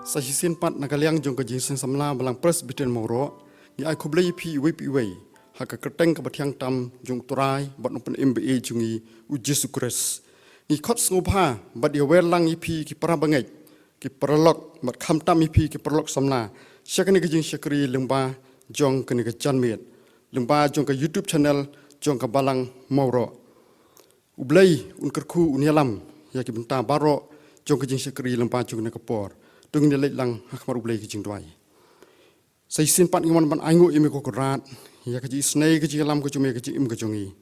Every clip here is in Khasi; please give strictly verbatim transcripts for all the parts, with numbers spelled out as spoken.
Sa shisien pat na ka liang jong ka Jingïaseng Samla Balang Presbyterian Mawroh, ngi ai khublei ïa phi iwei pa iwei ha ka kyrteng kaba thiang tam jong U Trai bad Nongpynim ba ïeit jong ngi, U Jisu Khrist. Ngi khot sngewbha bad ïawer lang ïa phi ki para bangeit, ki paralok bad khamtam ïa phi ki paralok samla sha kane ka jingshakri lyngba jong kane ka janmiet, lyngba jong ka YouTube channel jong ka Balang Mawroh. U Blei un kyrkhu, un ïalam ïa ki bynta baroh jong ka jingshakri lyngba jong kane ka por. To ngin ïa leit lang ha khmat U Blei ki jingduwai. Sa shisien pat ngi wan ban ainguh ïa me ko Kynrad ïa ka jingisynei, ka jingïalam ka jong me, ka jingim ka jong ngi.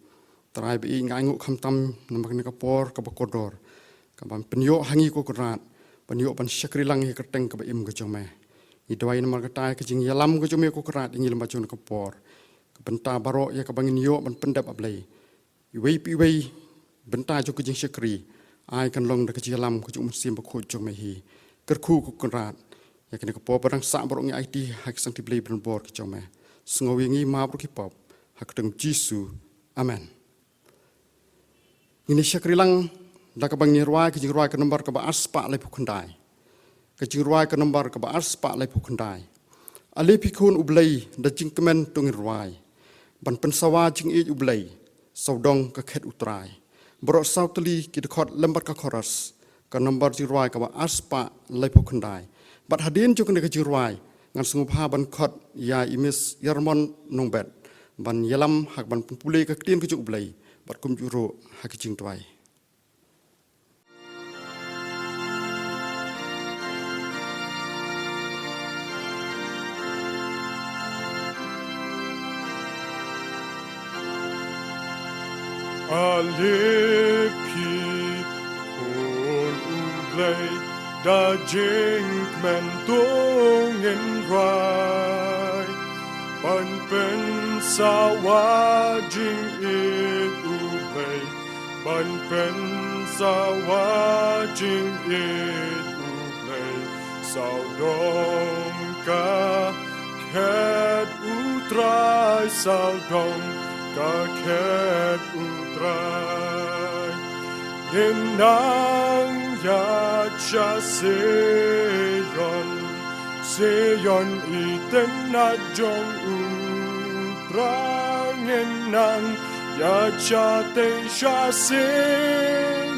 Trai ba ïeit, ngi ainguh khamtam namar kane ka por kaba kordor, kaban pynïoh ha ngi ko Kynrad ban ïoh ban shakri lang ïa ka kyrteng kaba im ka jong me. Ngi duwai namar kata ka jingïalam ka jong me ko Kynrad ïa ngi lyngba jong kane ka por. Ka bynta baroh ïa kaba ngin ïoh ban pyndep, A Blei, iwei pa iwei, bynta jong ka jingshakri, ai kan long da ka jingïalam ka jong U Mynsiem Bakhuid jong me hi. Kyrkhu ko Kynrad ïa kane ka por ba dang sah baroh, ngi aiti ha ki sangti Blei ba donbor ki jong me. Sngew ïa ngi map ruh ki pop, ha ka kyrteng U Jisu. Amen. Ngin ïa shakri lang da kaba ngin rwai ka jingrwai ka nombar kaba arspah laiphew khyndai. Ka jingrwai ka nombar kaba arspah laiphew khyndai. Ale phi khun U Blei, da jingkmen to ngin rwai ban pynsawa jingïeit U Blei, sawdong ka khet U Trai. Baroh saw tylli ki dkhot lem bad ka chorus, ka nombar jingrwai kaba arspah laiphew khyndai. Bad hadien jong kane ka jingrwai, ngan sngewbha ban khot ïa i Miss Yarmon Nongbet ban ïalam ha kaban pynpule ka ktien ka jong U Blei bad kumjuh ruh ha ka jingduwai. Ale phi khun U Blei, da jingkmen to ngin rwai ban pynsawa jingïeit U Blei, ban pynsawa jingïeit U Blei, sawdong ka khet U Trai, sawdong ka khet U Trai. Ngin nang ïaid sha Sion, Sion i tynnad jong U Trai. Ngin nang ïaid shatei sha Sion,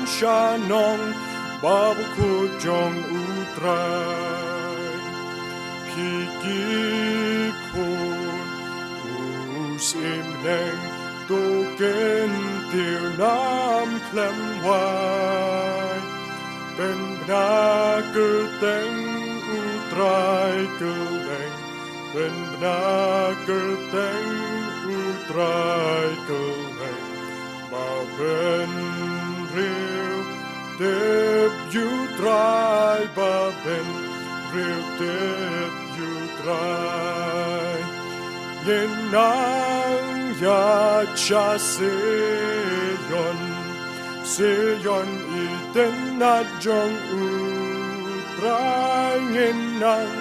sha nongbah bakhuid jong U Trai. Phi ki khun u syiem bneng, to kyntiew nam khlem wai. Pynbna kyrteng U Trai kylleng, pynbna kyrteng U Trai kylleng. Ba bynriew tip ïa U Trai, ba bynriew tip ïa U Trai. Ngin nang ïaid sha Sion, Sion i tynnad jong U Trai. Ngin nang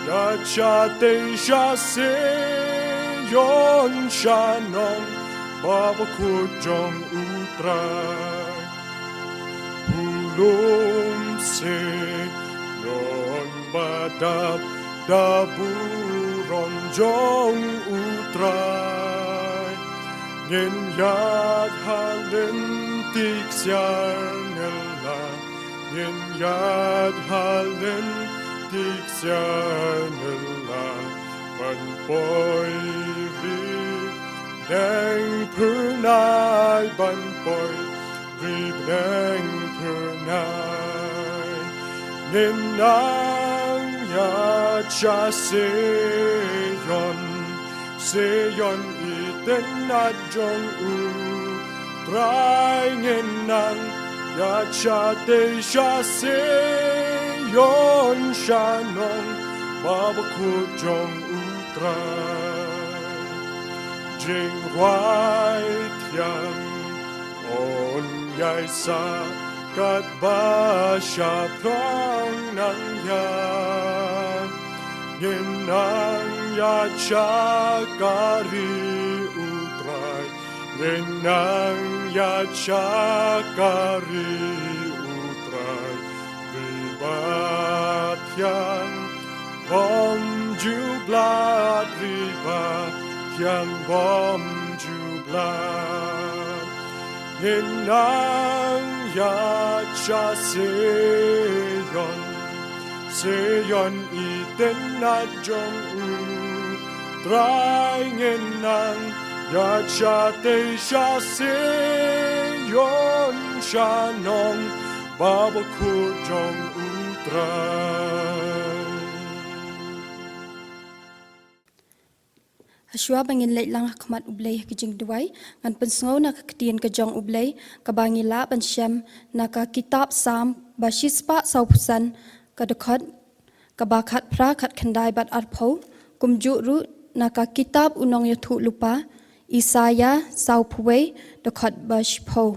ïaid shatei sha Sion, sha nongbah bakhuid jong U Trai. U lum Sion ba dap da burom jong U Trai. Ngin ïaid ha lynti ksiar ngi la, ngin ïaid ha lynti ksiar ngi la, ban poi ri bneng phyrnai, ban poi ri bneng phyrnai. Ngin nang ïaid sha Sion, Sion i tynnad jong U Trai. Ngin nang ïaid shatei sha Sion, sha nongbah bakhuid jong U Trai. Jingrwai thiang yn ïaisah katba shaphrang nang ïaid. Ngin nang ïaid sha ka ri U Trai, ngin nang ïaid sha ka ri U Trai. Ri ba Yang bom ju blat riba, yang bom ju blat. Ngin nang ïaid sha Sion, Sion i tynat jong u Trai. Ngin nang ïaid shatei sha Sion, sha nongbah bakhuid jong u Trai. Hashwa ba ngin leit lang ha khmat U Blei ha ka jingduwai, ngan pynsngew na ka ktien ka jong U Blei, kaba ngi lah ban shem na ka kitab Salm ba shispah sawphew san, ka dkhot kaba khatphra, khatkhyndai bad arphew, kumjuh ruh na ka kitab U Nongïathuhlypa, Isaïah sawphew wei, dkhot ba shiphew.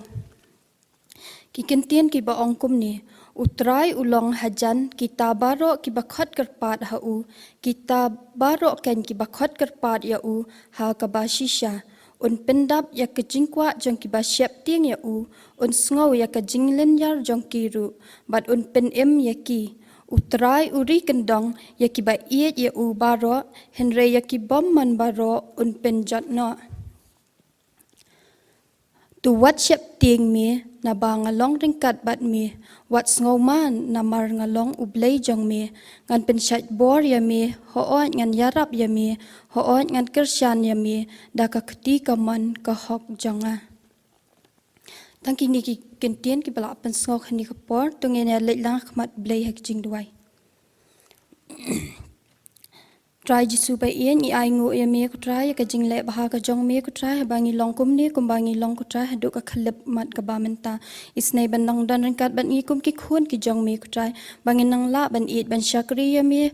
Ki kyntien kiba ong kumne: U Trai u long hajan kita baroh kiba khot kyrpad ha u, kita baroh keiñ kiba khot kyrpad ïa u ha kaba shisha. Un pyndap ïa ka jingkwah jong kiba sheptieng ïa u, un sngew ïa ka jinglynñiar jong ki ruh, bad un pynim ïa ki. U Trai u ri kyndong ïa kiba ïeit ïa u baroh, hynrei ïa ki bymman baroh un pynjot noh. To wat sheptieng me, naba nga long ryngkat bad me. Wat sngewma, namar nga long U Blei jong me. Ngan pynshait bor ïa me, hooid ngan ïarap ïa me, hooid ngan kyrshan ïa me da ka kti kamon ka hok jong nga. Tang kine ki kyntien kiba la pynsngew ha kane ka por, to ngin ïa leit lang ha khmat U Blei ha ka jingduwai. Trai Jisu ba ïeit, ngi ainguh ïa me ko Trai, ïa ka jingleh bha ka jong me ko Trai, haba ngi long kumne kumba ngi long ko Trai, haduh ka khyllipmat kaba mynta. Isynei ban nang don ryngkat bad ngi kum ki khun ki jong me ko Trai, ba ngin nang lah ban ïeit ban shakri ïa me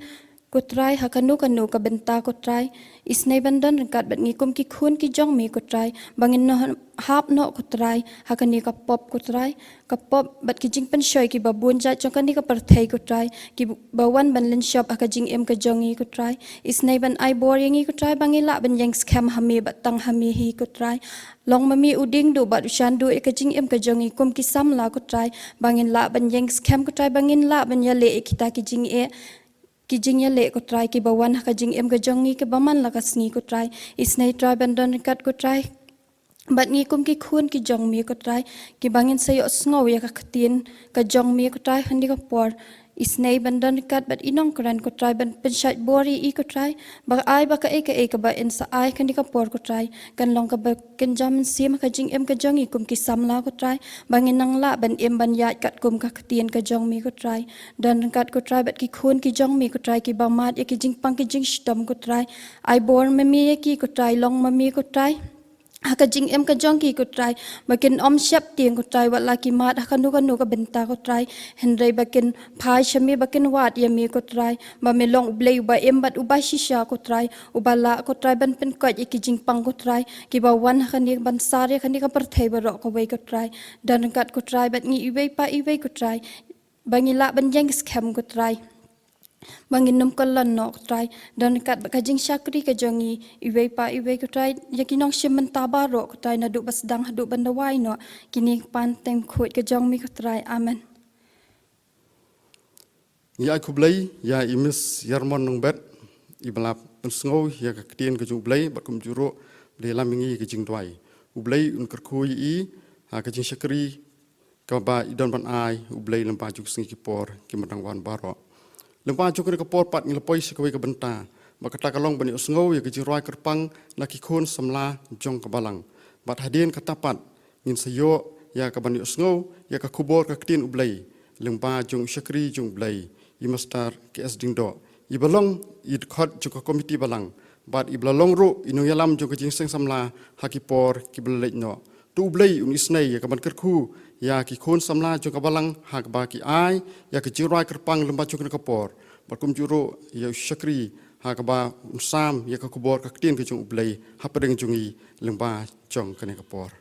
ko Trai, ha kano kano ka bynta ko Trai. Isynei ban don ryngkat bad ngi kum ki khun ki jong me ko Trai, ba ngin noh hap noh ko Trai ha kane ka pop ko Trai, ka pop bad ki jingpynshoi kiba bun jait jong kane ka pyrthei ko Trai, kiba wan ban lynshop ha ka jingim ka jong ngi ko Trai. Isynei ban ai bor ïa ngi ko Trai, ba ngi lah ban ïeng skhem ha me bad tang ha me hi ko Trai. Long ma me u dieng duh bad u shan duh ïa ka jingim ka jong ngi kum ki samla ko Trai, ba ngin lah ban ïeng skhem ko Trai, ba ngin lah ban ïaleh ïa kita ki jingeh, ki jingïaleh ko Trai, kiba wan ha ka jingim ka jong ngi kaba man la ka sngi ko Trai. Isynei Trai ban don ryngkat ko Trai bad ngi kum ki khun ki jong me ko Trai, kiba ngin sa ïohsngew ïa ka ktien ka jong me ko Trai ha kane ka por. Isynei ban don ryngkat bad i nongkren ko Trai, ban pynshait bor ïa i ko Trai, ba ai ba kaei kaei kaba in sa ai ha kane ka por ko Trai, kan long kaba kynja mynsiem ha ka jingim ka jong ngi kum ki samla ko Trai, ba ngin nang lah ban im ban ïaid katkum ka ktien ka jong me ko Trai. Don ryngkat ko Trai bad ki khun ki jong me ko Trai, kiba mad ïa ki jingpang ki jingshitom ko Trai. Ai bor ma me ïa ki ko Trai, long ma me ko Trai ha ka jingim ka jong ki ko Trai, ba kin ym sheptieng ko Trai wat la ki mad ha kano kano ka bynta ko Trai, hynrei ba kin phai sha me, ba kin wad ïa me ko Trai, ba me long U Blei uba im bad uba shisha ko Trai, uba lah ko Trai ban pynkoit ïa ki jingpang ko Trai, kiba wan ha kane ban sar ïa kane ka pyrthei baroh kawei ko Trai. Don ryngkat ko Trai bad ngi iwei pa iwei ko Trai, ba ngi lah ban ïeng skhem ko Trai, ba ngin nym kyllon noh ko Trai. Don ryngkat bad ka jingshakri ka jong ngi iwei pa iwei ko Trai, ïa ki nongshim bynta baroh ko Trai, naduh ba sdang haduh ban da wai noh. Kine ngi pan tang ha kyrteng ka jong me ko Trai. Amen. Ngi ai khublei ïa i Miss Yarmon Nongbet, iba la pynsngew ïa ka ktien ka jong U Blei, bad kumjuh ruh ba la ïalam ïa ngi ïa ka jingduwai. U Blei un kyrkhu ïa i ha ka jingshakri kaba i don ban ai ha U Blei lyngba jong ka sngi ki por kiba dang wan baroh. Lyngba jong kane ka por pat ngi la poi sha kawei ka bynta, bad kata ka long ban ïohsngew ïa ka jingrwai kyrpang na ki khun samla jong ka balang. Bad hadien kata pat ngin sa ïoh ïa kaban ïohsngew ïa ka khubor ka ktien U Blei lyngba jong u shakri jong U Blei, i Master K S Diengdoh, iba long i dkhot jong ka komiti balang, bad iba la long ruh i nongïalam jong ka jingïaseng samla ha ki por kiba la leit noh. To U Blei un isynei ïa kaban kyrkhu ïa ki khun samla jong ka balang ha kaba ki ai ïa ka jingrwai kyrpang lyngba jong kane ka por, bad kumjuh ruh ïa u shakri ha kaba un sam ïa ka khubor ka ktien ka jong U Blei hapdeng jong ngi lyngba jong kane ka por.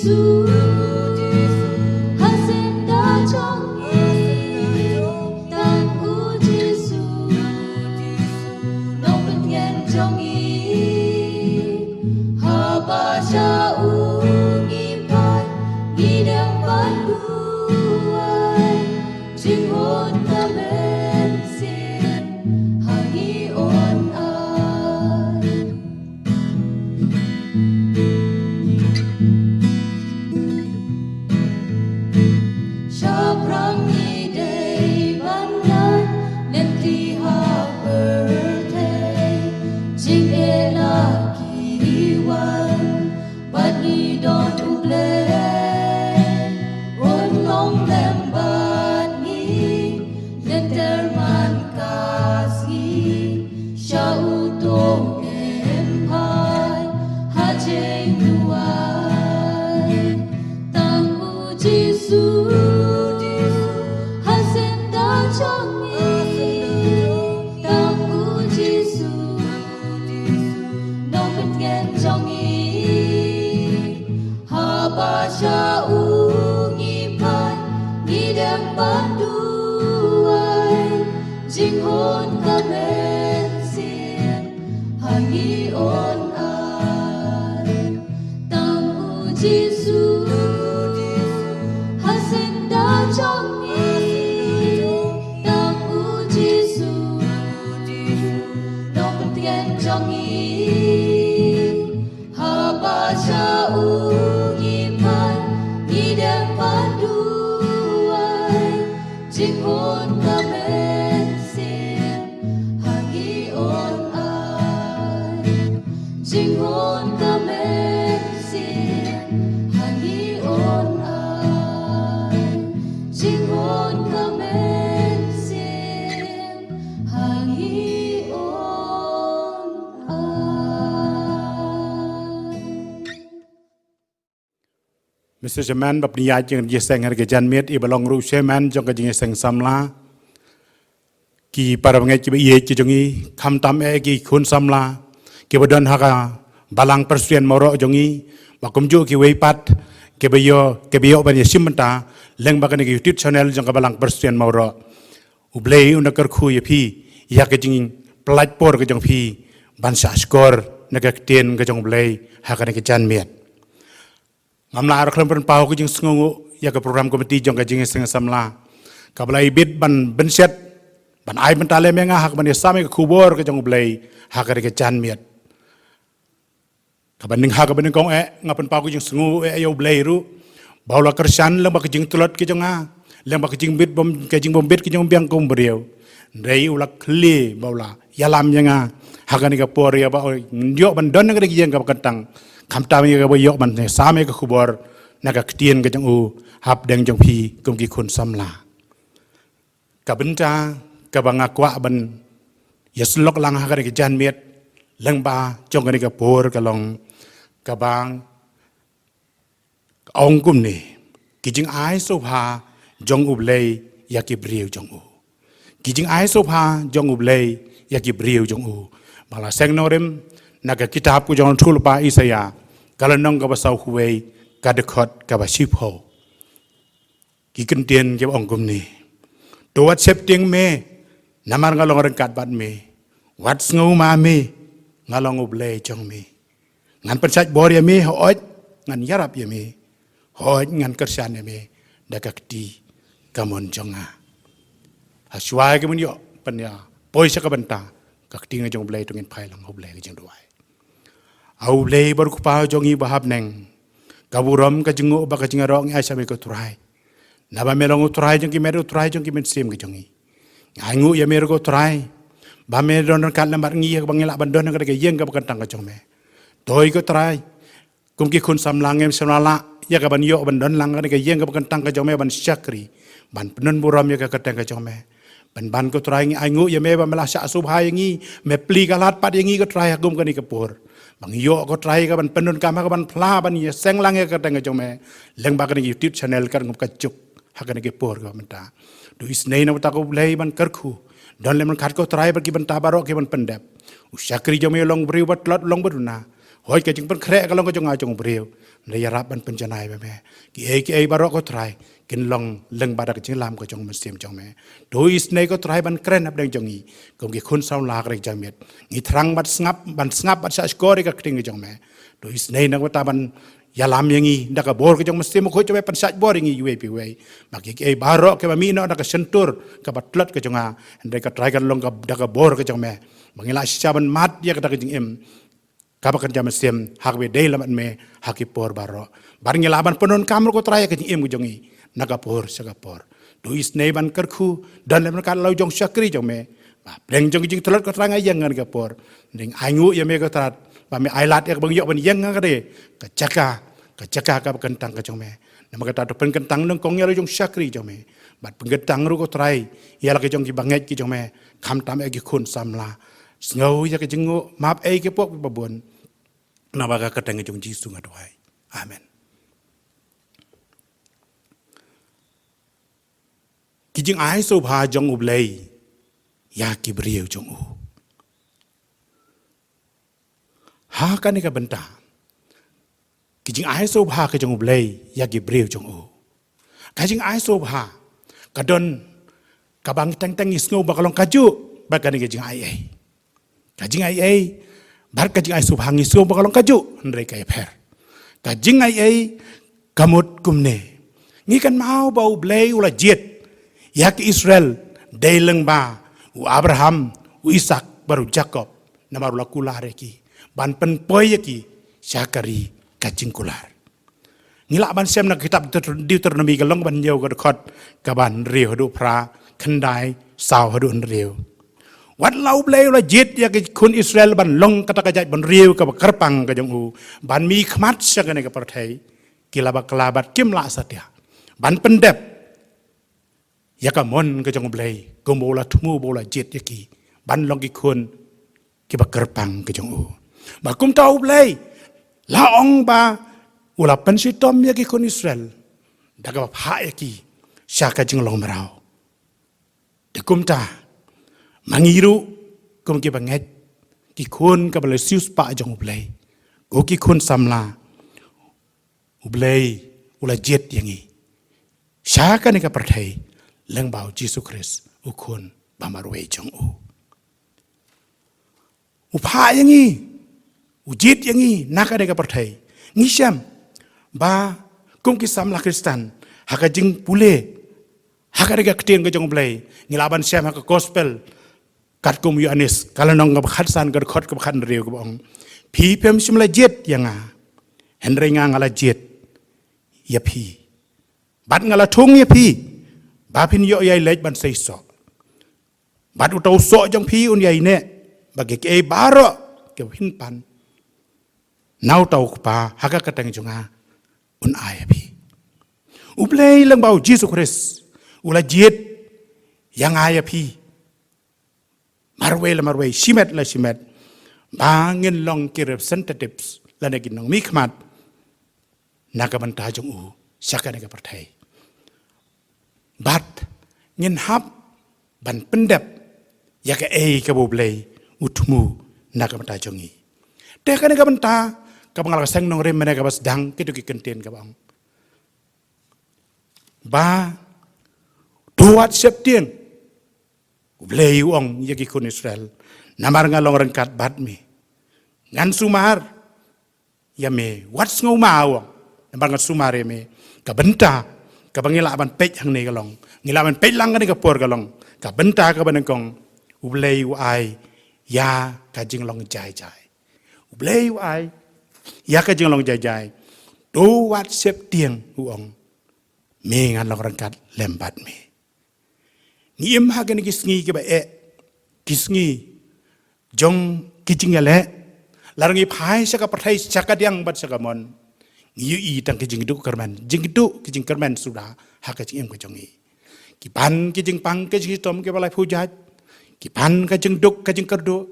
Jisu, ha senda jong ngi, tang u Jisu, nongpynïaid jong ngi. Haba sha u ngi phai, ngi dem ban duwai, jinghun ka mynsiem ha ngi un ai. Shaphrang ngi dei ban leit lynti ha pyrthei, jingeh la ki wan, bad ngi don U Blei un long lem bad ngi, lynter man ka sngi, sha u to em phai ha jingduwai. Tang u Jisu, ha senda jong ngi, tang u Jisu, nongpynïaid jong ngi. Haba sha u ngi phai, ngi dem ban duwai, jinghun ka mynsiem ha ngi un ai. Tang u Jisu, ha senda jong ngi, tang u Jisu, nongpynïaid jong ngi. Haba sha u ngi phai, ngi dem ban duwai, jinghun ka mynsiem ha ngi un ai. Jinghun ka mynsiem ha ngi un ai. Jinghun ka mynsiem ha ngi un ai. Mister Chairman, ba pynïaid jingïaseng ha ka janmiet, i ba long ruh Chairman jong ka jingïaseng samla, ki para bangeit kiba ïeit ki jong i, khamtam eh ki khun samla kiba don ha ka Balang Presbyterian Mawroh jong i, ba kumjuh kiwei pat kiba ïoh, kiba ïoh ban ïashim bynta lyngba kane ka YouTube channel jong ka Balang Presbyterian Mawroh. U Blei un da kyrkhu ïa phi ïa ka jingpynlait por ka jong phi ban shahshkor na ka ktien ka jong U Blei ha kane ka janmiet. Ngam lah ruh khlem pynpaw ka jingsngewnguh ïa ka program committee jong ka jingïaseng samla kaba la ibit ban bynshet, ban ai bynta lem ïa nga ha kaban ïasam ïa ka khubor ka jong U Blei ha kane ka janmiet. Kaba nyngkong, ha kaba nyngkong eh, nga pynpaw ka jingsngewnguh eh ïa U Blei ruh ba u la kyrshan lyngba ka jingtlot ka jong nga, lyngba ka jingbit bym, ka jingbymbit ka jong biang kum briew. Hynrei u la khlieh ba u la ïalam ïa nga ha kane ka por ïa ba ngin ïoh ban don ha kane ka ïing kaba kyntang, khamtam ïa kaba ïoh ban sam ïa ka khubor na ka ktien ka jong u hapdeng jong phi kum ki khun samla. Ka bynta kaba nga kwah ban ïasyllok lang ha kane ka janmiet lyngba jong kane ka por ka long kaba ong kumne: Ki jingai sngewbha jong U Blei ïa ki briew jong u. Ki jingai sngewbha jong U Blei ïa ki briew jong u. Ba la seng nongrim na ka kitab ka jong u Nathulpa Isaïah, ka lynnong kaba saw khuwei, ka dkhot kaba shiphew. Ki kyntien kiba ong kumne: To wat sheptieng me, namar nga long ryngkat bad me. Wat sngewma me, nga long U Blei jong me. Ngan pynshait bor ïa me, hooid ngan ïarap ïa me. Hooid ngan kyrshan ïa me da ka kti kamon jong nga. Hashwa ka mynïoh pynïapoi sha ka bynta ka ktien ka jong U Blei, to ngin phai lang ha U Blei ka jingduwai. A U Blei ba u Kpa jong ngi ba ha bneng, ka burom, ka jingngooh bad ka jingïaroh ngi ai sha me ko Trai. Naba me long U Trai jong ki met, U Trai jong ki mynsiem ka jong ngi. Ngi ainguh ïa me ruh ko Trai ba me don ryngkat lem bad ngi ïa kaba ngi lah ban don ha kane ka ïing kaba kyntang ka jong me. To ko Trai, kum ki khun samla ngim shym la lah ïa ka ban ïoh ban don lang ha kane ka ïing kaba kyntang ka jong me ban shakri, ban pyndon burom ïa ka kyrteng ka jong me. Pynban ko Trai, ngi ainguh ïa me ba me la shah sngewbha ïa ngi, me plie ka lad pat ïa ngi ko Trai ha kum kane ka por, ba ngi ïoh ko Trai ka ban pyndonkam ha ka ban phla, ban ïaseng lang ïa ka kyrteng ka jong me lyngba kane ka YouTube channel katkum ka juk ha kane ka por kaba mynta. To isynei na ka bynta ko Blei ban kyrkhu, don lem ryngkat ko Trai bad ki bynta baroh ki ban pyndep. U shakri jong me u long briew ba tlot, u long ba duna. Hooid, ka jingpynkhreh ka long ka jong nga jong u briew. Hynrei ïarap ban pynjanai ba me, kiei kiei baroh ko Trai, kin long lyngba da ka jinglam ka jong u Mynsiem jong me. To isynei ko Trai ban kren hapdeng jong ngi kum ki khun samla ka ri ka jingmut. Ngi thrang ban sngap, ban sngap bad shahshkor ïa ka ktien ka jong me. To isynei na ka bynta ban ïalam ïa ngi da ka bor ka jong u Mynsiem Bakhuid jong me, pynshahbor ïa ngi iwei pa iwei. Ba kiei kiei baroh kiba mih noh na ka shyntur kaba tlot ka jong nga, hynrei ko Trai kan long ka, da ka bor ka jong me, ba ngin lah shisha ban mad ïa kata ka jingim kaba kynja mynsiem ha kaba ïadei lem bad me ha ki por baroh. Bad ngin lah ban pyndonkam ruh ko Trai ïa ka jingim ka jong ngi na ka por sha ka por. To isynei ban kyrkhu, don lem ryngkat la u jong u shakri jong me. Ba hapdeng jong ka jingtlot ko Trai nga ïeng ha kane ka por, hynrei nga ainguh ïa me ko Trai, ba me ailad ïa kaba ngi ïoh ban ïeng ha kane ka jaka, ka jaka kaba kyntang ka jong me. Namar kata to pynkyntang nyngkong ïa la u jong u shakri jong me, bad pynkyntang ruh ko Trai ïa la ki jong kiba ngeit ki jong me, khamtam ïa ki khun samla. Sngew ïa ka jingnguh, map ei ki pop kiba bun. Namar ka kyrteng ka jong u Jisu nga duwai. Amen. Ki jingai sngewbha jong U Blei ïa ki briew jong u. Ha kane ka bynta, ki jingai sngewbha ka jong U Blei ïa ki briew jong u. Ka jingai sngewbha ka don kaba ngi teng teng ngi sngew ba ka long kajuh bad kane ka jingaiei. Ka jingaiei bad ka jingai sngewbha ngi sngew ba ka long kajuh, hynrei ka ïapher. Ka jingaiei ka mut kumne: ngi kynmaw ba U Blei u la jied ïa ki Israel dei lyngba u Abraham, u Isak bad u Jakob, namar u la kular ïa ki ban pynpoi ïa ki sha ka ri ka jingkular. Ngi lah ban shem na ka kitab Deuter-, Deuteronomi ka lynnong ba hynñiew, ka dkhot kaba hynriew haduh phra, khyndai, saw haduh hynriew. Wat la U Blei u la jied ïa ki khun Israel ban long kata ka jaitbynriew kaba kyrpang ka jong u, ban mihkhmat sha kane ka pyrthei, ki la bakla bad kim lah satia ban pyndep ïa ka mon ka jong U Blei, kumba u la thmu ba u la jied ïa ki ban long ki khun kiba kyrpang ka jong u. Bad kumta U Blei la ong ba u la pynshitom ïa ki khun Israel da kaba phah ïa ki sha ka jinglong mraw. Te kumta, ma ngi ruh kum kiba ngeit, ki khun kaba la siewspah jong U Blei, ko ki khun samla, U Blei u la jied ïa ngi sha kane ka pyrthei lyngba U Jisu Khrist, U Khun bamarwei jong u. U phah ïa ngi, u jied ïa ngi na kane ka pyrthei. Ngi shem ba kum ki samla Khristan, ha ka jingpule ha kane ka ktien ka jong U Blei, ngi lah ban shem ha ka Gospel katkum u Ïoannis, ka lynnong kaba khatsan, ka dkhot kaba khathynriew, kaba ong: Phi phim shym la jied ïa nga, hynrei nga, nga la jied ïa phi, bad nga la thung ïa phi ba phin ïoh ïai leit ban seisoh. Bad uta u soh jong phi un ïai neh, ba kiei kiei baroh kiba phin pan na uta u Kpa ha ka kyrteng jong nga un ai ïa phi. U Blei lyngba U Jisu Khrist u la jied ïa nga ïa phi, marwei la marwei, shimet la shimet, ba ngin long ki representatives lane ki nongmihkhmat na ka bynta jong u sha kane ka pyrthei. Bad ngin hap ban pyndep ïa kaei kaba U Blei u thmu na ka bynta jong ngi. Te kane ka bynta kaba nga la seng nongrim mynne kaba sdang, kito ki kyntien kaba ong ba to wat sheptieng, U Blei u ong ïa ki khun Israel, namar nga long ryngkat bad me. Ngan sumar ïa me, wat sngewma, u ong, namar ngan sumar ïa me. Ka bynta kaba ngi lah ban peit hangne ka long, ngi lah ban peit lang kane ka por ka long, ka bynta kaba nyngkong, U Blei u ai ïa ka jinglong jai jai. U Blei u ai ïa ka jinglong jai jai. To wat sheptieng, u ong, me, ngan long ryngkat lem bad me. Ngi im ha kine ki sngi kiba eh, ki sngi jong ki jingïaleh. Lada ngi phai sha ka pyrthei, sha ka diang bad sha ka mon, ngi ïohi tang ki jingduh kyrmen, jingduh ki jingkyrmen suda ha ka jingim ka jong ngi. Ki pan ki jingpang ki jingshitom kiba laiphew jait, ki pan ka jingduk ka jingkyrduh,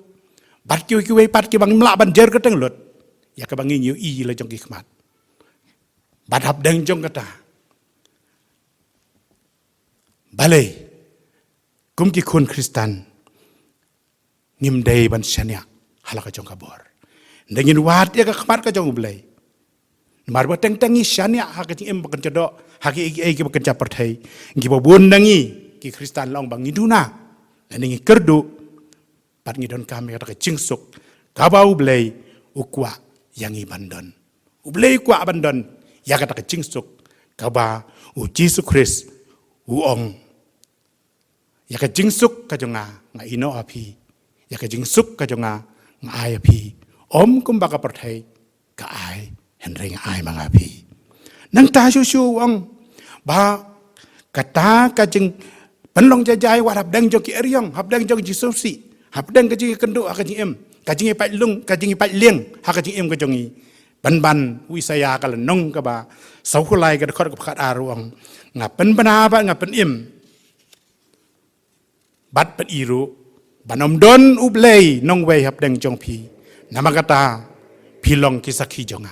bad kiwei kiwei pat kiba ngim lah ban jer kyrteng lut ïa kaba ngi ïohi la jong ki khmat. Bad hapdeng jong kata, balei kum ki khun Khristan ngim dei ban shaniah ha la ka jong ka bor? Ynda ngin wad ïa ka khmat ka jong U Blei, namar ba teng teng ngi shaniah ha ka jingim ba kan jadok, ha ki ei ei kiba kan jia pyrthei, kiba bun na ngi ki Khristan la ong ba ngi duna, lane ngi kyrduh, bad ngi donkam ïa kata ka jingsuk kaba U Blei u kwah ïa ngi ban don. U Blei u kwah ban don ïa kata ka jingsuk kaba U Jisu Khrist u ong, ïa ka jingsuk ka jong nga nga ïehnoh ha phi, ïa ka jingsuk ka jong nga nga ai ha phi. Ym kumba ka pyrthei ka ai, hynrei nga ai ma nga ha phi. Nangta shuh shuh u ong ba kata ka jingpynlong jai jai wat hapdeng jong ki eriong, hapdeng jong ki jingsngewsih, hapdeng ka jingïakynduh ha ka jingim, ka jingïapait lung, ka jingïapait lieng ha ka jingim ka jong ngi. Pynban u Isaïah ka lynnong kaba sawphew lai ka dkhot kaba khatar u ong, nga pynbna bad nga pynim bad pyn-i ruh ban ym don U Blei nongwei hapdeng jong phi. Namar kata phi long ki sakhi jong nga.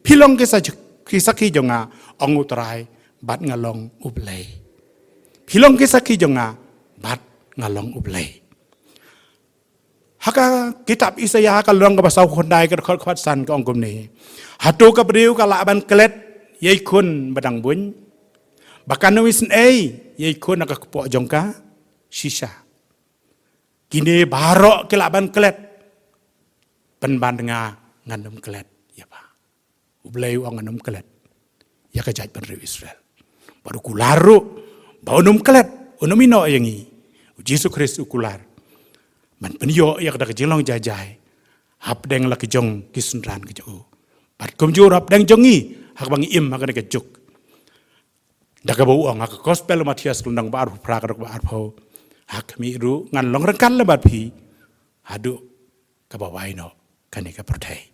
Phi long ki sa-, ki sakhi jong nga, ong U Trai, bad nga long U Blei. Phi long ki sakhi jong nga bad nga long U Blei. Ha ka kitab Isaïah ka lynnong kaba sawphew khyndai ka dkhot kaba san ka ong kumne: Hato ka briew ka lah ban klet ïa i khun ba dang buiñ, ba kan ym isynei ïa i khun ha ka kpoh jong ka? Shisha. Kine baroh ki lah ban klet, pynban nga ngan ym klet ïa pha. U Blei u ong ngan ym klet ïa ka jaitbynriew Israel. Bad u kular ruh ba un ym klet, un ym ïehnoh ïa ngi. U Jisu Khrist u kular ban pynïoh ïa kata ka jinglong jai jai hapdeng la ki jong ki synran ki jong u, bad kumjuh hapdeng jong ngi ha kaba ngi im ha kane ka juk. Da kaba u ong ha ka Gospel u Mathaios ka lynnong ba arphew phra ka dkhot ba arphew: Ha khmih ruh ngan long ryngkat lem bad phi haduh kaba wai noh kane ka pyrthei.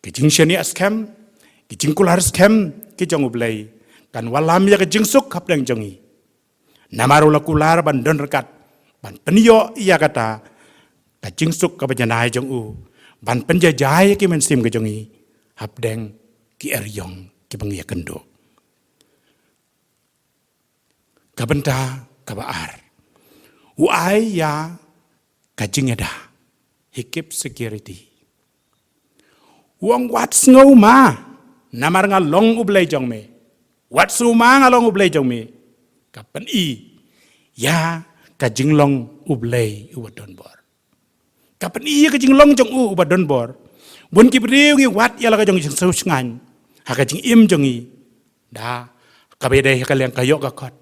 Ki jingshaniah skhem, ki jingkular skhem ki jong U Blei kan wallam ïa ka jingsuk hapdeng jong ngi. Namar u la kular ban don ryngkat ban pynïoh ïa kata ka jingsuk kaba janai jong u, ban pynjaijai ïa ki mynsiem ka jong ngi hapdeng ki eriong kiba ngi ïakynduh. Ka bynta kaba ar, u ai ïa ka jingïada. He keeps security. U ong wat sngew ma, namar nga long U Blei jong me. Wat sngew ma, nga long U Blei jong me. Ka pyn-i ïa ka jinglong U Blei uba don bor. Ka pyn-i ïa ka jinglong jong u uba don bor. Bun ki briew ngi wad ïa la ka jong jingsngewsynei ha ka jingim jong ngi. Da kaba ïadei ha ka liang ka ïoh ka kot,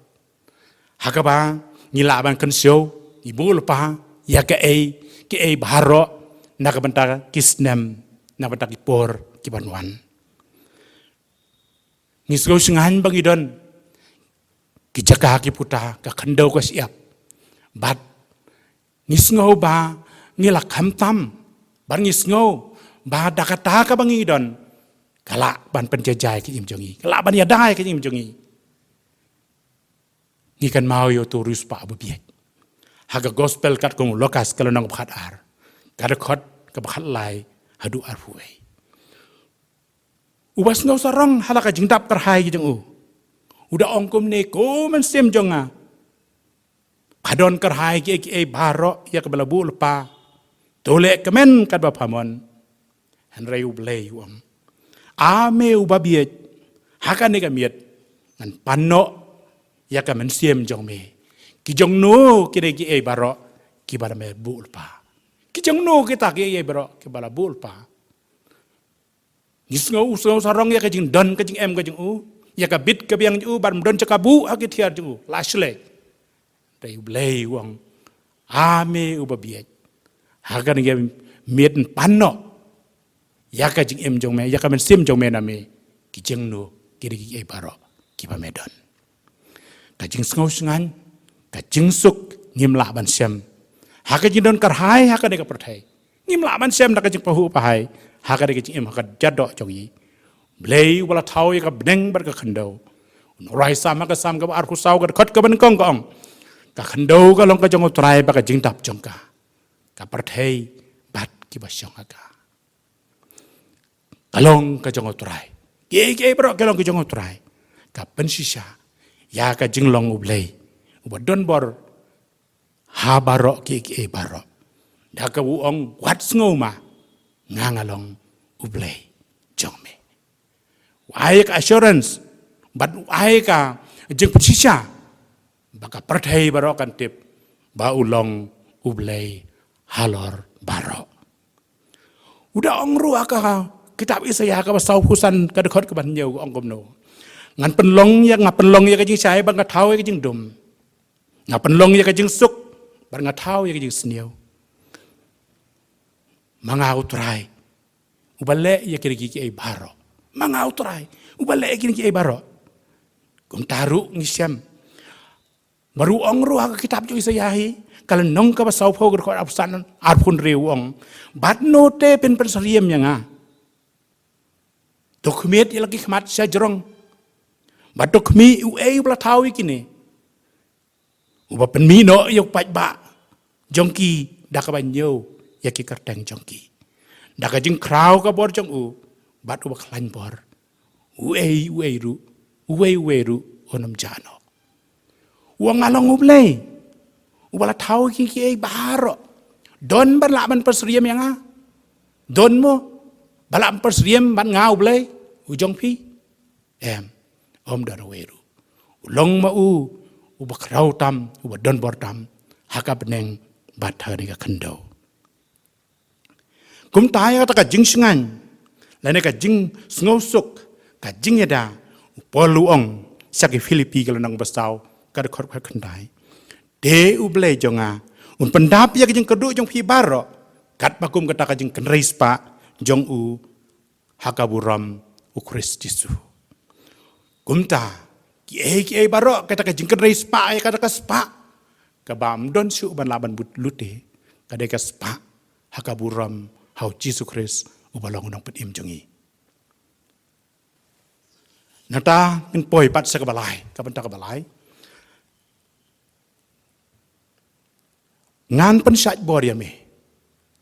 ha kaba ngi lah ban kynshew, ngi buh lypa ïa kaei kaei baroh na ka bynta ki snem, na ka bynta ki por ki ban wan. Ngi sngewsynei ba ngi don ki jaka ki puta, ka khyndew ka shyiap, bad ngi sngew ba ngi la khamtam, bad ngi sngew ba da kata kaba ngi don ka lah ban pynjaijai ka jingim jong ngi, ka lah ban ïada ïa ka jingim jong ngi. Ngi kynmaw ïa uto u riewspah uba bieit. Ha ka Gospel katkum u Lukas ka lynnong ba khatar, ka dkhot kaba khatlai haduh arphew wei. Uba sngew sarong ha la ka jingdap kyrhai ki jong u, u da ong kumne: Ko mynsiem jong nga, pha don kyrhai kiei kiei baroh ïa kaba la buh lypa. To leh kmen katba pha mon. Hynrei U Blei u ong: A me uba bieit, ha kane ka miet ngan pan noh ïa ka mynsiem jong me. Ki jong no kine kiei baroh kiba la me buh lypa? Ki jong no kita kiei baroh kiba la buh lypa? Ngi sngew, u sngew sarong ïa ka jingdon ka jingem ka jong u, ïa ka bit ka biang jong u, bad ym don jaka buh ha ki thiar jong u, la shlei. Hynrei U Blei u ong: A me uba bieit, ha kane ka miet ngan pan noh ïa ka jingim jong me, ïa ka mynsiem jong me na me. Ki jong no kine kiei baroh kiba me don? Ka jingsngewsynei, ka jingsuk ngim lah ban shem ha ka jingdon kyrhai ha kane ka pyrthei. Ngim lah ban shem da ka jingpynhuh pynhai ha kane ka jingim, ha ka jadok jong ngi. Blei uba la thaw ïa ka bneng bad ka khyndew, u nongrwai Salm ha ka Salm kaba arphew saw ka dkhot kaba nyngkong ka ong: Ka khyndew ka long ka jong U Trai bad ka jingdap jong ka, ka pyrthei bad kiba shong ha ka. Ka long ka jong U Trai. Kiei kiei baroh ka long ka jong U Trai. Ka pynshisha ïa ka jinglong U Blei uba don bor ha baroh kiei kiei baroh. Da kaba u ong: Wat sngew ma, nga nga long U Blei jong me. U ai ka assurance, bad u ai ka jingpynshisha ba ka pyrthei baroh kan tip ba u long U Blei halor baroh. U da ong ruh ha ka kitab Isaiah kaba sawphew san ka dkhot kaba hynñiew, u ong kumno: Ngan pynlong ïa, nga pynlong ïa ka jingshai bad nga thaw ïa ka jingdum. Nga pynlong ïa ka jingsuk bad nga thaw ïa ka jingsniew. Ma nga U Trai uba leh ïa kine kiei baroh. Ma nga U Trai uba leh ïa kine kiei baroh. Kumta ruh ngi shem ba ruh, ong ruh ha ka kitab jong Isaiah hi, ka lynnong kaba sawphew ka dkhot arphew san, arphew hynriew, u ong: Bad no te phin pynsyriem ïa nga? To khmied ïa la ki khmat sha jrong. Bad to khmih, uei uba la thaw ïa kine? Uba pynmih noh ïa u paidbah jong ki da kaba ñiew ïa ki kyrteng jong ki, da ka jingkhraw ka bor jong u, bad uba khlaiñ bor. Uei uei ruh, uei uei ruh un ym jah noh. U ong nga long U Blei uba la thaw ïa ki kiei baroh. Don ban lah ban pynsyriem ïa nga? Don mo ba lah ban pynsyriem bad nga U Blei u jong phi? Em, ym don uwei ruh. U long ma u uba khraw tam, uba don bor tam ha ka bneng bad ha kane ka khyndew. Kumta ïa kata ka jingshngaiñ lane ka jingsngewsuk, ka jingïada, u Paul u ong sha ki Philippi ka lynnong ba saw ka dkhot khatkhyndai: Te U Blei jong nga un pyndap ïa ka jingkyrduh jong phi baroh katba kum kata ka jingkynrei spah jong u ha ka burom U Khrist Jisu. Kumta kiei kiei baroh, kata ka jingkynrei spah ïa kata ka spah kaba ym don shuh ban lah ban bud lute, ka dei ka spah ha ka burom ha U Jisu Khrist uba long U Nongpynim jong ngi. Nangta ngin poi pat sha kaba lai, ka bynta kaba lai. Ngan pynshait bor ïa me.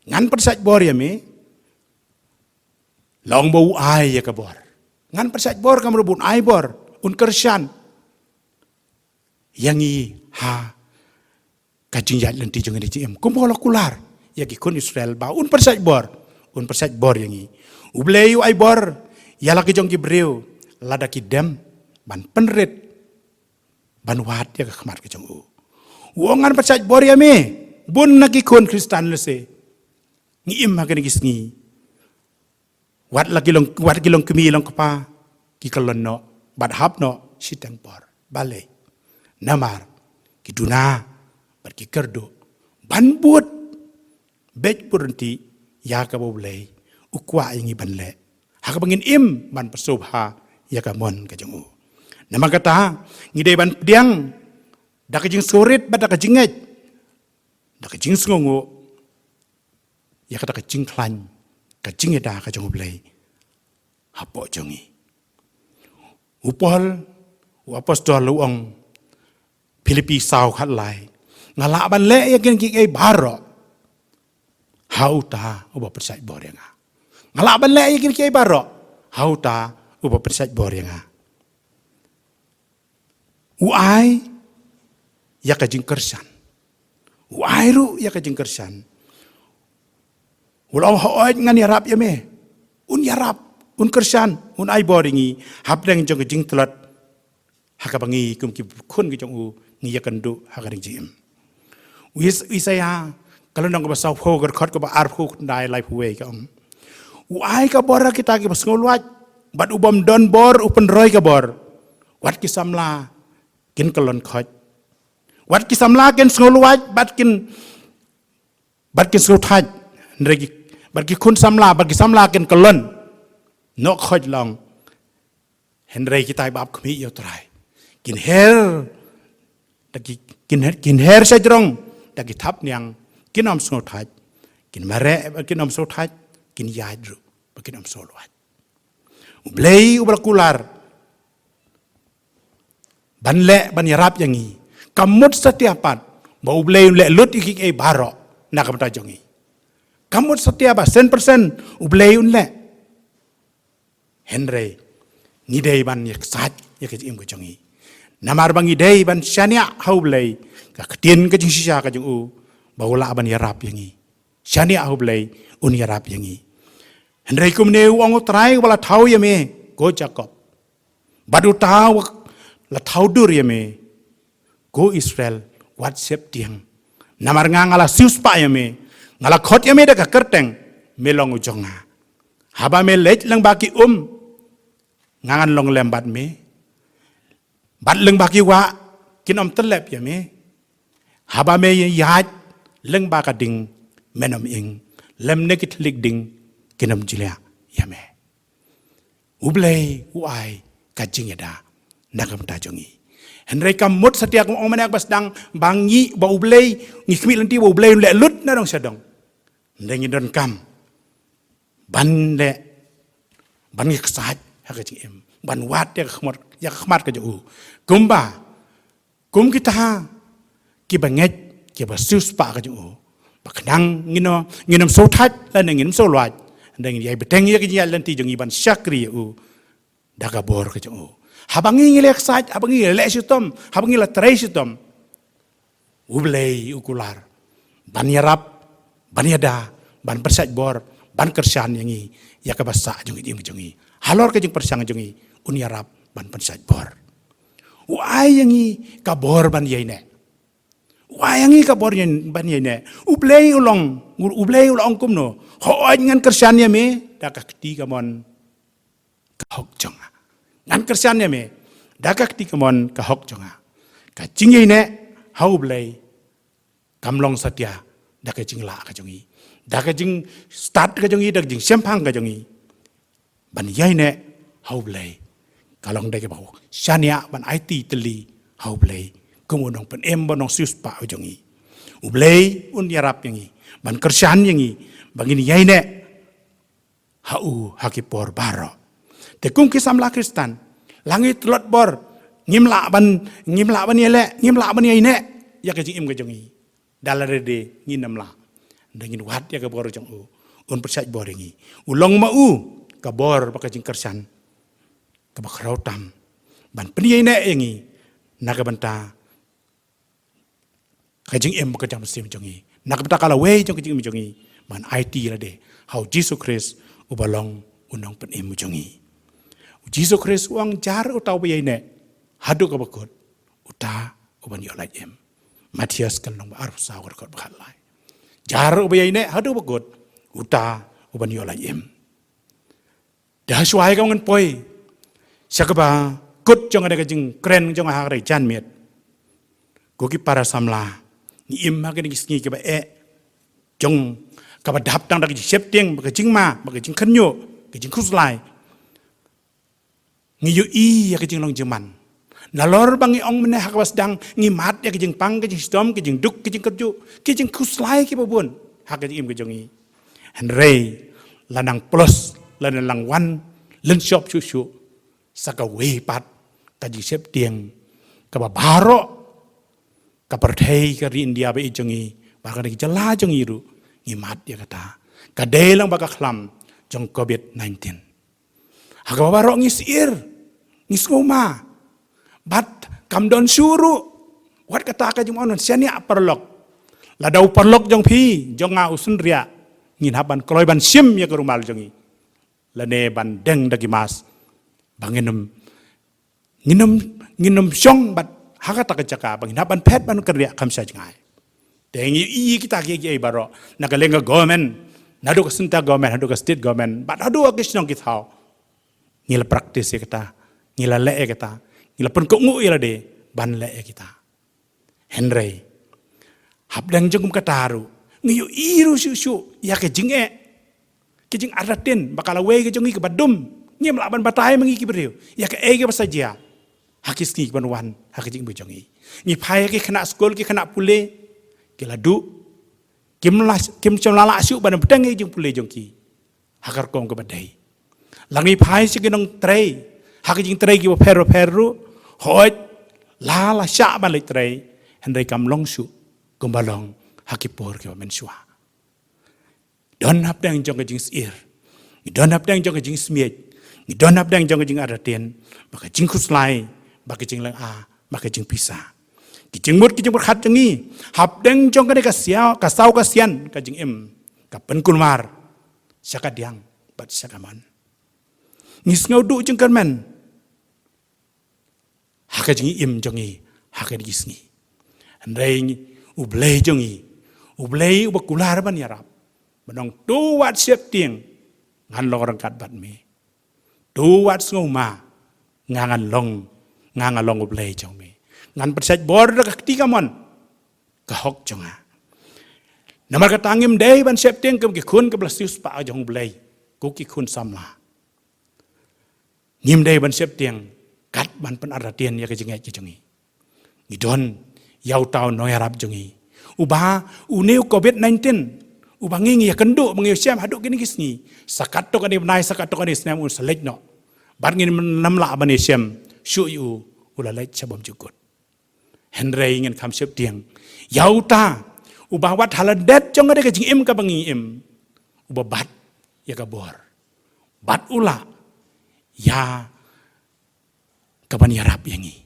Ngan pynshait bor ïa me. Long ba u ai ïa ka bor. Ngan pynshait bor, ka mut ba un ai bor, un kyrshan ïa ngi ha ka jingïaid lynti jong ngi da jingim. Kumba u la kular ïa ki khun Israel ba un pynshait bor, un pynshait bor ïa ngi. U Blei u ai bor ïa la ki jong ki briew lada ki dem ban pynrit, ban wad ïa ka khmat ka jong u. U ong ngan pynshait bor ïa me. Bun na ki khun Khristan lehse ngi im ha kine ki sngi, wat la ki long, wat ki long kmie long kpa, ki kyllon noh bad hap noh shiteng por. Balei? Namar ki duna bad ki kyrduh ban bud beit bud ryntih ïa kaba U Blei u kwah ïa ngi ban leh ha kaba ngin im ban pynsngewbha ïa ka mon ka jong u. Namar kata ngi dei ban pdiang da ka jingsngewrit bad da ka jingngeit, da ka jingsngewnguh ïa kata ka jingkhlaiñ, ka jingïada ka jong U Blei hapoh jong ngi. U Paul, u apostol, u ong, Philippi saw khatlai: Nga lah ban leh ïa kine kiei baroh ha uta uba pynshait bor ïa nga. Nga lah ban leh ïa kine kiei baroh ha uta uba pynshait bor ïa nga. U ai ïa ka jingkyrshan. U ai ruh ïa ka jingkyrshan. U la ong, hooid, ngan ïarap ïa me. Un ïarap, un kyrshan, un ai bor ïa ngi hapdeng jong ka jingtlot ha kaba ngi kum ki khun ki jong u ngi ïakynduh ha ka jingim. U Is-, Isaiah ka lynnong kaba sawphew, ka dkhot kaba arphew khyndai, laiphew wei, ka ong: U ai ka bor ha kita kiba sngewlwait, bad u bym don bor u pynroi ka bor. Wat ki samla kin kyllon khoit. Wat ki samla kin sngewlwait, bad kin, bad kin sngewthait. Hynrei ki, bad ki khun samla, bad ki samla kin kyllon noh khoit, long. Hynrei kita kiba ap khmih ïa U Trai kin her da ki, kin her, kin her sha jrong da ki thapniang, kin ym sngewthait, kin mareh, kin ym sngewthait, kin ïaid ruh ba kin ym sngewlwait. U Blei uba la kular ban leh, ban ïarap ïa ngi, ka mut satia pat ba U Blei un leh lut ïa kiei baroh na ka bynta jong ngi. Ka mut satia ba shen percent U Blei un leh. Hynrei ngi dei ban ïaksaid ïa ka jingim ka jong ngi. Namar ba ngi dei ban shaniah ha U Blei, ka ktien ka jingshisha ka jong u, ba u lah ban ïarap ïa ngi. Shaniah ha U Blei, un ïarap ïa ngi. Hynrei kumne u ong u Trai uba la thaw ïa me, ko Jakob, bad uta uba la thaw dur ïa me, ko Israel, wat sheptieng. Namar nga nga la siewspah ïa me, nga la khot ïa me da ka kyrteng, me long u jong nga. Haba me leit lyngba ki um, nga ngan long lem bad me. Bad lyngba ki wah, kin ym tyllep ïa me. Haba me ïaid lyngba ka ding, men ym ing. Lymne ki thylliej ding, kin ym jliah ïa me. U Blei u ai ka jingïada na ka bynta jong ngi. Hynrei kam mut satia kum ong mynne ha kaba sdang ba ngi, ba U Blei, ngi khmih lynti ba U Blei un leh lut na dong sha dong. Hynrei ngi donkam ban leh, ban ïa ksaid ha ka jingim, ban wad ïa ka khmat, ïa ka khmat ka jong u. Kumba, kum kita kiba ngeit, kiba siewspah ka jong u, ba khnang ngin ym, ngin ym sngewthait lane ngin ym sngewlwait, hynrei ngin ïai bteng ïa ka jingïaid lynti jong ngi ban shakri ïa u da ka bor ka jong u. Haba ngi, ngi leh ksaid, haba ngi leh shitom, haba ngi la trei shitom, U Blei u kular ban ïarap, ban ïada, ban pynshait bor, ban kyrshan ïa ngi ïa kaba sah jong ka jingim jong ngi. Halor ka jingpyrshang jong ngi, un ïarap ban pynshait bor. U ai ïa ngi ka bor ban ïaineh. U ai ïa ngi ka bor ïa, ban ïaineh. U Blei u long, U Blei u la ong kumno? Hooid ngan kyrshan ïa me da ka kti kamon ka hok jong nga. Ngan kyrshan ïa me da ka kti kamon ka hok jong nga. Ka jingïaineh ha U Blei kam long satia da ka jinglah ka jong ngi, da ka jingstad ka jong ngi, da ka jingshemphang ka jong ngi ban ïaineh ha U Blei. Ka long da kaba shaniah ban aiti tylli ha U Blei kum u nongpynim, u nongsiewspah u jong ngi. U Blei un ïarap ïa ngi ban kyrshan ïa ngi ba ngin ïaineh ha u ha ki por baroh. Te kum ki samla Khristan, la ngi tlot bor, ngim lah ban, ngim lah ban ïaleh, ngim lah ban ïaineh ïa ka jingim ka jong ngi da lade, ngin ym lah. Da ngin wad ïa ka bor jong u, un pynshait bor ïa ngi. U long ma u ka bor bad ka jingkyrshan kaba khraw tam ban pynïaineh ïa ngi na ka bynta ka jingim bad ka jingmynsiem jong ngi, na ka bynta ka lawei jong ka jingim jong ngi, ban aiti lade ha U Jisu Khrist uba long u nongpynim jong ngi. U Jisu Khrist u ong, jar uta uba ïaineh haduh kaba kut, uta uban ïoh lait im. Mathaios ka lynnong ba arphew saw, ka dkhot ba khatlai. Jar uba ïaineh haduh kaba kut, uta uban ïoh lait im. Da shuwa ïa ka, ngan poi sha kaba kut jong kane ka jingkren jong nga ha kane ka janmiet. Ko ki para samla, ngi im ha kine ki sngi kiba eh jong, kaba dap tang da ka jingsheptieng, bad ka jingma, bad ka jingkhynñiuh, ka jingkhuslai. Ngi ïohi ïa ka jinglong jingman. Nalor ba ngi ong mynne ha kaba sdang, ngi mad ïa ka jingpang, ka jingshitom, ka jingduk, ka jingkyrjuh, ka jingkhuslai kiba bun ha ka jingim ka jong ngi. Hynrei la nang plus, la nang wan lynshop shuh shuh sa kawei pat ka jingsheptieng kaba baroh ka pyrthei, ka ri India ba i jong ngi, bad kane ka jylla jong ngi ruh, ngi mad ïa kata. Ka dei lang bad ka khlam jong covid nineteen. Ha kaba baroh ngi sheptieng, ngi sngewma. Bad kam don shuh ruh wat kata ka jingmut, shaniah paralok. Lada u paralok jong phi, jong nga u synriah, ngin hap ban kloi ban shim ïa ka rumal jong ngi, lane ban deng da ki mask, ba ngin ym, ngin ym, ngin ym shong bad ha kata ka jaka ba ngin hap ban phet ban kynriah kham sha jngai. Te ngi ïohi kita kiei kiei baroh, na ka liang ka government, naduh ka centre government haduh ka state government, bad haduh ki shnong ki thaw, ngi la practice ïa kata, ngi la leh ïa kata, ngi la pynkohnguh ïa lade ban leh ïa kita. Hynrei hapdeng jong kum kata ruh, ngi ïohi ruh shuh shuh ïa ka jingeh, ka jingartatien, ba ka lawei ka jong ngi kaba dum, ngim lah ban batai ma ngi ki briew ïa kaei kaba sa jia ha ki sngi kiban wan ha ka jingim ka jong ngi. Ngi phai ha ki khynnah skul, ki khynnah pule, ki la duh, kim lah, kim shym la lah shuh ban bteng ïa ka jingpule jong ki ha ka rukom kaba dei. La ngi phai sha ki nongtrei ha ki jingtrei kiba pher ba pher ruh, hooid la, la shah ban leit trei, hynrei kam long shuh kumba long ha ki por kiba mynshuwa. Don hapdeng jong ka jingsheptieng, ngi don hapdeng jong ka jingsmiej, ngi don hapdeng jong ka jingartatien, bad ka jingkhuslai, bad ka jinglynga, bad ka jingpisa. Ki jingmut ki jingpyrkhat jong ngi hapdeng jong kane ka siaw, ka saw ka sian ka jingim, ka pynkulmar sha ka diang, bad sha kamon. Ngi sngew duh jingkyrmen ha ka jingim jong ngi ha kine ki sngi. Hynrei U Blei jong ngi, U Blei uba kular ban ïarap, ban ong, to wat sheptieng, ngan long ryngkat bad me. To wat sngewma, nga ngan long, nga ngan long U Blei jong me. Ngan pynshait bor da ka kti kamon ka hok jong nga. Namar kata ngim dei ban sheptieng kum ki khun kiba la siewspah jong U Blei, ko ki khun samla. Ngim dei ban sheptieng kat ban pynartatien ïa ka jingngeit ka jong ngi. Ngi don ïa uta u nongïarap jong ngi, uba une u covid nineteen, uba ngi ngi ïakynduh ba ngi ïashem haduh kine ki sngi, sa katto katne bnai, sa katto katne snem un sa leit noh. Bad ngin ym lah ban ïashem shuh ïa u, u la leit sha bymjukut. Hynrei ngin kham sheptieng ïa uta uba wat ha lade jong kane ka jingim kaba ngi im, uba bat ïa ka bor, bat u lah ïa kaban ïarap ïa ngi.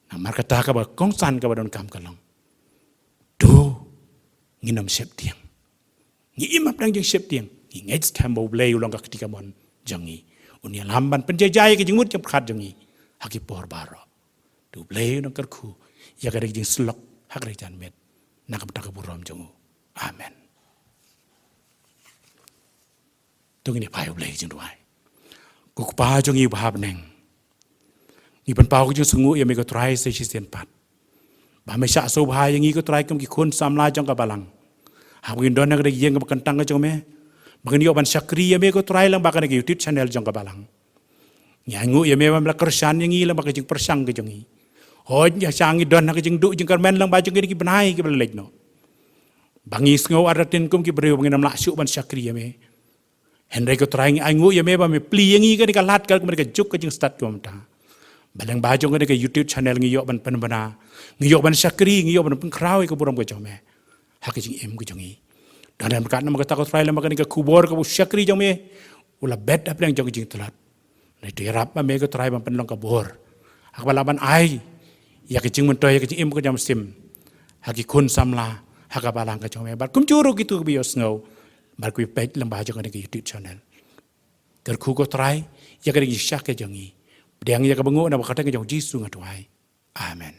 Namar kata kaba kongsan kaba donkam ka long, to ngin ym sheptieng. Ngi im hapdeng jingsheptieng, ngi ngeit skhem ba U Blei u long ka kti kamon jong ngi. Un ïalam ban pynjah ïa ka jingmut jingpyrkhat jong ngi ha ki por baroh. To U Blei un kyrkhu ïa ka jingsyllok ha ka janmiet, na ka bynta ka burom jong u. Amen. To ngin ïa peit U Blei ka jingduwai. Ko Kpa jong ngi uba ha bneng, ngi pynpaw ka jingsngewnguh ïa me ko Trai sa shisien pat, ba me shah sngewbha ïa ngi ko Trai kum ki khun samla jong ka balang, haba ngin don ha kane ka ïing kaba kyntang ka jong me, ba ngin ïoh ban shakri ïa me ko Trai lyngba kane ka YouTube channel jong ka balang. Ngi ainguh ïa me ba me la kyrshan ïa ngi lyngba ka jingpyrshang ka jong ngi. Hooid, ngi shah ngi don ha ka jingduh jingkyrmen lyngba jong kine ki bnai kiba la leit noh, ba ngi sngew artatien kum ki briew ba ngin ym lah shuh ban shakri ïa me. Hynrei ko Trai, ngi ainguh ïa me ba me plie ïa ngi kane ka lad, ka, kane ka juk, ka jingstad kaba mynta, ba lyngba jong kane ka YouTube channel ngi ïoh ban pynbna, ngi ïoh ban shakri, ngi ïoh ban pynkhraw ïa ka burom ka jong me ha ka jingim ka jong ngi. Don ryngkat namar kata ko Trai, lyngba kane ka khubor kaba u shakri jong me u la bet hapdeng jong ka jingtlot, hynrei to ïarap ma me ko Trai ban pynlong ka bor ha kaba lah ban ai ïa ka jingmyntoi, ïa ka jingim ka jingmynsiem ha ki khun samla ha ka balang ka jong me, bad kumjuh ruh kito kiba ïohsngew bad kiba peit lyngba jong kane ka YouTube channel. Kyrkhu ko Trai ïa kane ka jingshakri jong ngi. Pdiang ïa kaba nguh, na ka bynta ka kyrteng jong U Jisu nga duwai. Amen.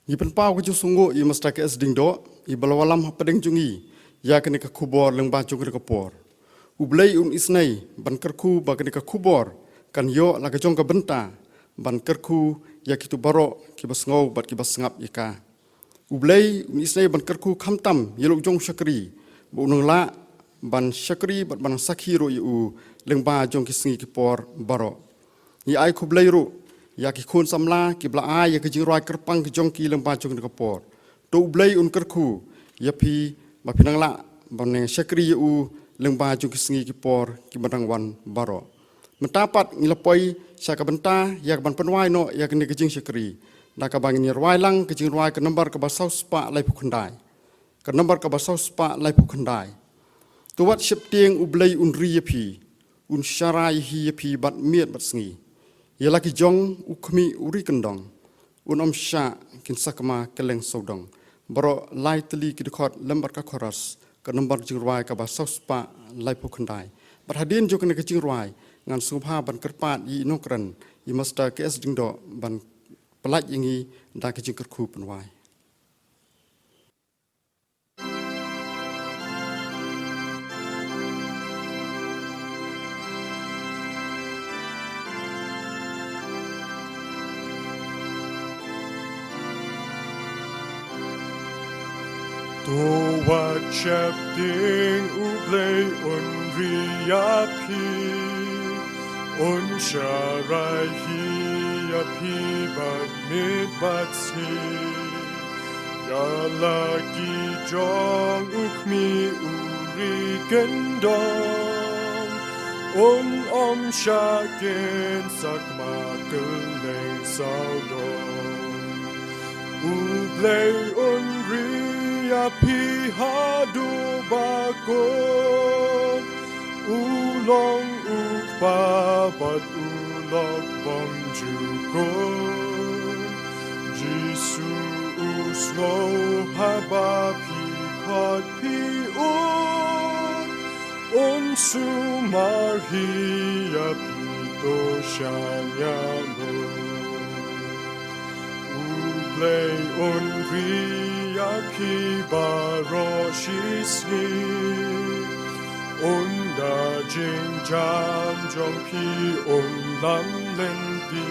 Ngi pynpaw ka jingsngewnguh ïa Mister K S Diengdoh, iba la wallam hapdeng jong ngi ïa kane ka khubor lyngba jong kane ka por. U Blei un isynei ban kyrkhu ba kane ka khubor kan ïoh la ka jong ka bynta ban kyrkhu ïa kito baroh kiba sngew bad kiba sngap ïa ka. U Blei un isynei ban kyrkhu khamtam ïa la u jong u shakri, ba un nang lah ban shakri bad ban sakhi ruh ïa u lyngba jong ki sngi ki por baroh. Ngi ai khublei ruh ïa ki khun samla kiba la ai ïa ka jingrwai kyrpang ka jong ki lyngba jong kane ka por. To U Blei un kyrkhu ïa phi ba phin nang lah ban nang shakri ïa u lyngba jong ki sngi ki por kiba dang wan baroh. Mynta pat ngi la poi sha ka bynta ïa kaban pynwai noh ïa kane ka jingshakri, da kaba ngin ïa rwai lang ka jingrwai ka nombar kaba saw spah laiphew khyndai. Ka nombar kaba saw spah laiphew khyndai. To wat sheptieng, U Blei un ri ïa phi, un sharai hi ïa phi bad miet bad sngi. Ïa la ki jong u khmih u ri kyndong, un ym shah kin sakma kylleng sawdong. Baroh lai tylli ki dkhot lem bad ka chorus, ka nombar jingrwai kaba saw spah laiphew khyndai. Bad hadien jong kane ka jingrwai ngan sngewbha ban kyrpad ïa i nongkren, i Mister K S Diengdoh, ban pyllait ïa ngi da ka jingkyrkhu pynwai. To wat sheptieng, U Blei un ri ïa phi, un sharai hi ïa phi bad miet bad sngi. Ïa la ki jong u khmih u ri kyndong, un ym shah kin sakma kylleng sawdong. U Blei un ri ïa phi haduh ba kut. U long u Kpa bad u lok bymjukut. Jisu u sngew haba phi khot phi un. Un sumar hi ïa phi to sha ïa U Blei un ri ïa phi baroh shi sngi. Un da jingjam jong phi un lam lynti.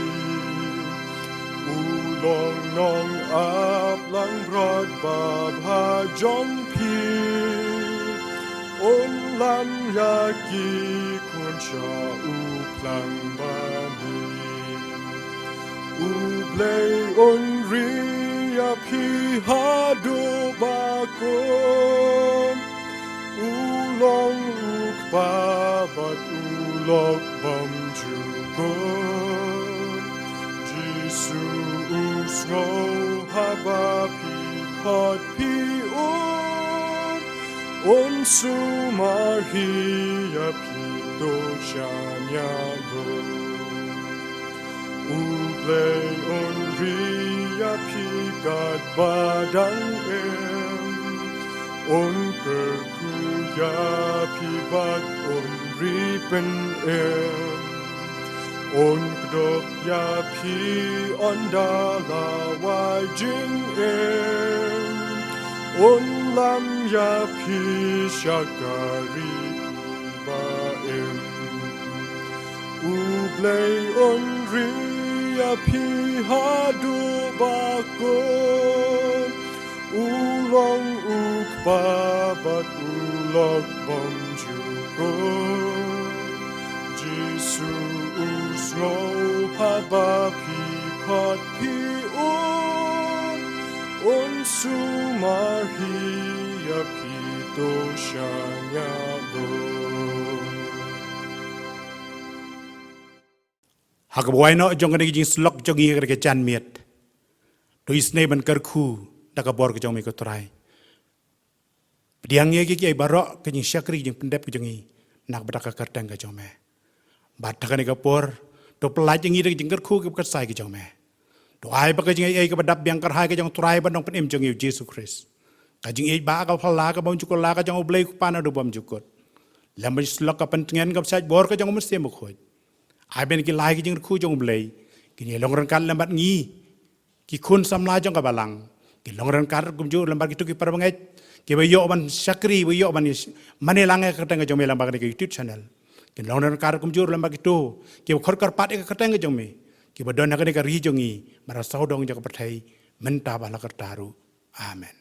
U long nongaplangbrot babha jong phi. Un lam ïa ki khun sha u phlang bamih. U Blei un ri ïa phi haduh ba kum. U long u kpa bad u lok bymjukut. Jisu u sngew haba phi khot phi un. Un sumar hi ïa phi to sha ïa U Blei un ri ïa phi katba dang im. Un kyrkhu ïa phi bad un ri pynim. Un kdup ïa phi ynda la wai jingim. Un lam ïa phi sha ka ri ba im. U Blei un ri ïa phi haduh ba kum. U long u kpa bad u lok bymjukut. Jisu u sngew haba phi khot phi un. Un sumar hi ïa phi to sha ïa Ha kaba wai noh jong kane ka jingsyllok jong ngi ha kane ka janmiet, to isynei ban kyrkhu da ka bor ka jong me ko Trai. Pdiang ïa ki, ki ei baroh ka jingshakri, ka jingpyndep ka jong ngi na ka bynta ka kyrteng ka jong me. Bad ha kane ka por to pyllait ïa ngi da ka jingkyrkhu kaba kyrsai ka jong me. To ai ba ka jingaiei kaba dap biang kyrhai ka jong u Trai bad Nongpynim jong ngi u Jisu Khrist, ka jingïeit ba ka phylla ka bymjukut la ka jong U Blei Kpa Naduh Bymjukut, lem bad ka jingsyllok ka pyntngen kaba shait bor ka jong U Mynsiem Bakhuid, ai ba ki lai ki jingkyrkhu jong U Blei kin ïalong ryngkat lem bad ngi, ki khun samla jong ka Balang, kin long ryngkat kumjuh lem bad kito ki parabangeit kiba ïoh ban shakri, ba ïoh ban mane lang ïa ka kyrteng ka jong me lem bad kane ka YouTube channel. Kin long ryngkat kumjuh lem bad kito kiba khot kyrpad ïa ka kyrteng ka jong me, kiba don ha kane ka ri jong ngi bad ha sawdong jong ka pyrthei, mynta bad la karta ruh. Amen.